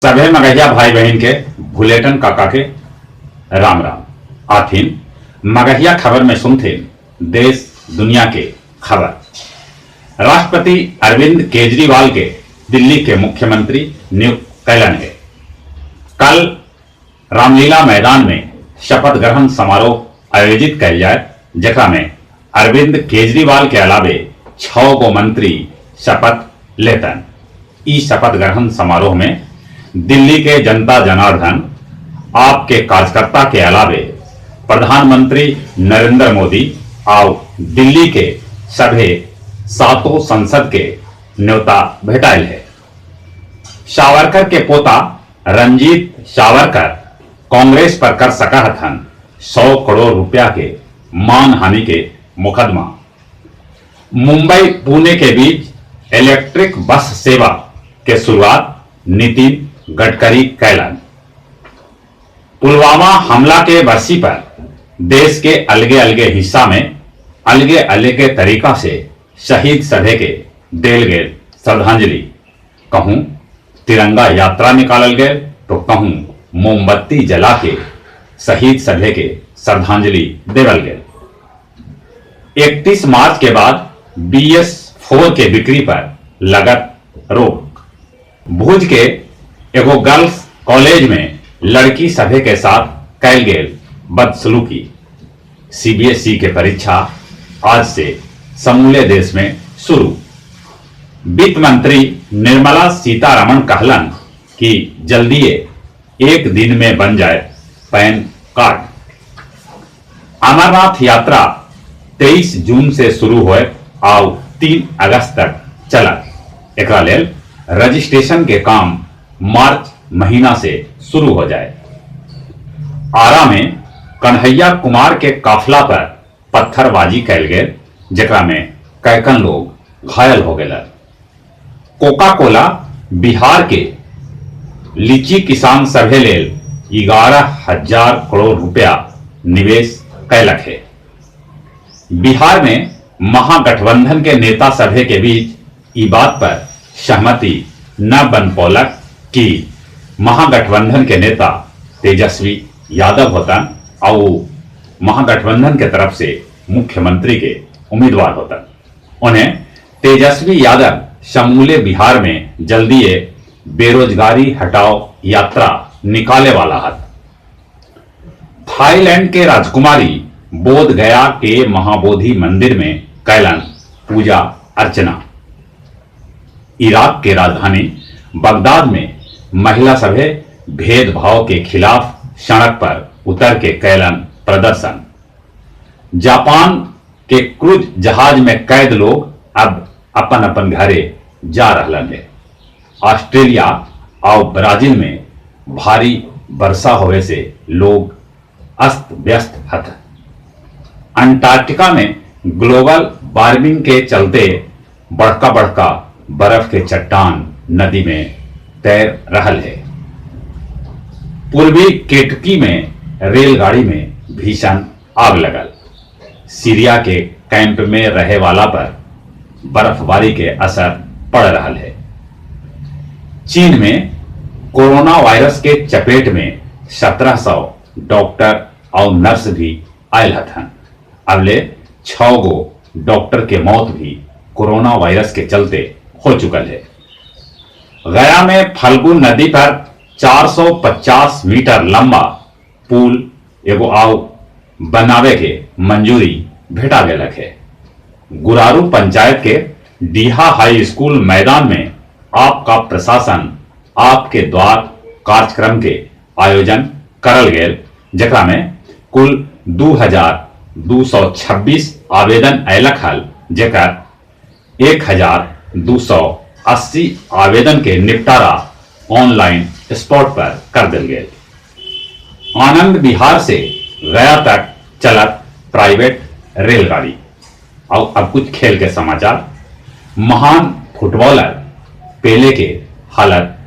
सभे मगहिया भाई बहिन के भुलेटन काका के राम राम। आथिन मगहिया खबर में सुनथिन देश दुनिया के खबर। राष्ट्रपति अरविंद केजरीवाल के दिल्ली के मुख्यमंत्री नियुक्त कैलन है। कल रामलीला मैदान में शपथ ग्रहण समारोह आयोजित कैल जाए, जेकरा में अरविंद केजरीवाल के अलावे 6 गो मंत्री शपथ लेतन। ई शपथ ग्रहण समारोह में दिल्ली के जनता जनार्दन, आपके कार्यकर्ता के अलावे प्रधानमंत्री नरेंद्र मोदी और दिल्ली के सभे 7 संसद के न्योता भेटाइल है। सावरकर के पोता रंजीत सावरकर कांग्रेस पर कर सका हथन 100 करोड़ रुपया के मानहानि के मुकदमा। मुंबई पुणे के बीच इलेक्ट्रिक बस सेवा के शुरुआत नितिन गडकरी कैलन। पुलवामा हमला के बरसी पर देश के अलगे अलगे हिस्सा में अलगे अलगे तरीका से शहीद सभे के देल गेल श्रद्धांजलि। कहूं तिरंगा यात्रा निकालल गए तो कहूं मोमबत्ती जला के शहीद सभे के श्रद्धांजलि देवल गए। 31 मार्च के बाद BS4 के बिक्री पर लगत रोक। भुज के एगो गर्ल्स कॉलेज में लड़की सभे के साथ कैल गेल बदसलूकी। CBSE के परीक्षा आज से समूले देश में शुरू। वित्त मंत्री निर्मला सीतारमण कहलन कि जल्दीए एक दिन में बन जाए पैन कार्ड। अमरनाथ यात्रा 23 जून से शुरू होए और 3 अगस्त तक चलत। एकरा लेल रजिस्ट्रेशन के काम मार्च महीना से शुरू हो जाए। आरा में कन्हैया कुमार के काफिला पर पत्थरबाजी कैल गेल, जेकरा में कैकन लोग घायल हो गए। कोका कोला बिहार के लीची किसान सभे लेल 11,000 करोड़ रुपया निवेश कैलक है। बिहार में महागठबंधन के नेता सभे के बीच ई बात पर सहमति न बन पौलक कि महागठबंधन के नेता तेजस्वी यादव होतन और महागठबंधन के तरफ से मुख्यमंत्री के उम्मीदवार होतन। उन्हें तेजस्वी यादव समूले बिहार में जल्दी बेरोजगारी हटाओ यात्रा निकाले वाला हत। थाईलैंड के राजकुमारी बोध गया के महाबोधि मंदिर में कैलन पूजा अर्चना। इराक के राजधानी बगदाद में महिला सभे भेदभाव के खिलाफ सड़क पर उतर के कैलन प्रदर्शन। जापान के क्रूज जहाज में कैद लोग अब अपन अपन घरे जा रहलन है। ऑस्ट्रेलिया और ब्राजील में भारी वर्षा होवे से लोग अस्त व्यस्त हथ। अंटार्कटिका में ग्लोबल वार्मिंग के चलते बड़का बड़का बर्फ के चट्टान नदी में तैर रहल है। पूर्वी केटकी में रेलगाड़ी में भीषण आग लगल। सीरिया के कैंप में रहे वाला पर बर्फबारी के असर पड़ रहा है। चीन में कोरोना वायरस के चपेट में 1700 डॉक्टर और नर्स भी आयल हथन। अबले 6 गो डॉक्टर के मौत भी कोरोना वायरस के चलते हो चुकल है। गया में फल्गु नदी पर 450 मीटर लंबा पुल एगो आउ बनावे के मंजूरी भेटा गेलक है। गुरारू पंचायत के डीहा हाई स्कूल मैदान में आपका प्रशासन आपके द्वार कार्यक्रम के आयोजन करल गेल, जेकरा में कुल 2226 आवेदन अयलक हल, जेकर 1280 आवेदन के निपटारा ऑनलाइन स्पॉट पर कर दिल गेल। आनंद विहार से गया तक चलत प्राइवेट रेलगाड़ी। और अब कुछ खेल के समाचार। महान फुटबॉलर पेले के हालत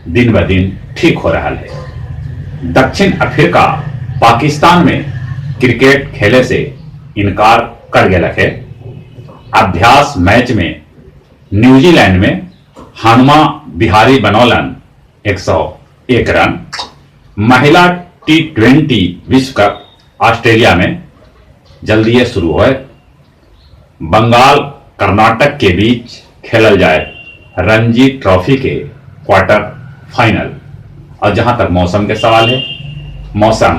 दिन ब दिन ठीक हो रहा है। दक्षिण अफ्रीका पाकिस्तान में क्रिकेट खेले से इनकार कर गया है। अभ्यास मैच में न्यूजीलैंड में हनुमा विहारी बनौलन 101 रन। महिला T20 विश्व कप ऑस्ट्रेलिया में जल्दी शुरू होए। बंगाल कर्नाटक के बीच खेलल जाए रणजी ट्रॉफी के क्वार्टर फाइनल। और जहां तक मौसम के सवाल है, मौसम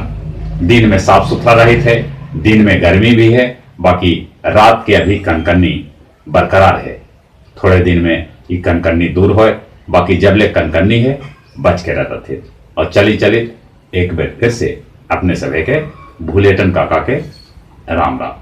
दिन में साफ सुथरा रही थे, दिन में गर्मी भी है, बाकी रात के अभी कनकन्नी बरकरार है। थोड़े दिन में ये कनकन्नी दूर होए, बाकी जबले कनकन्नी है बच के रहता थे। और चली चली एक बार फिर से अपने सभी के भूलेटन काका के राम राम।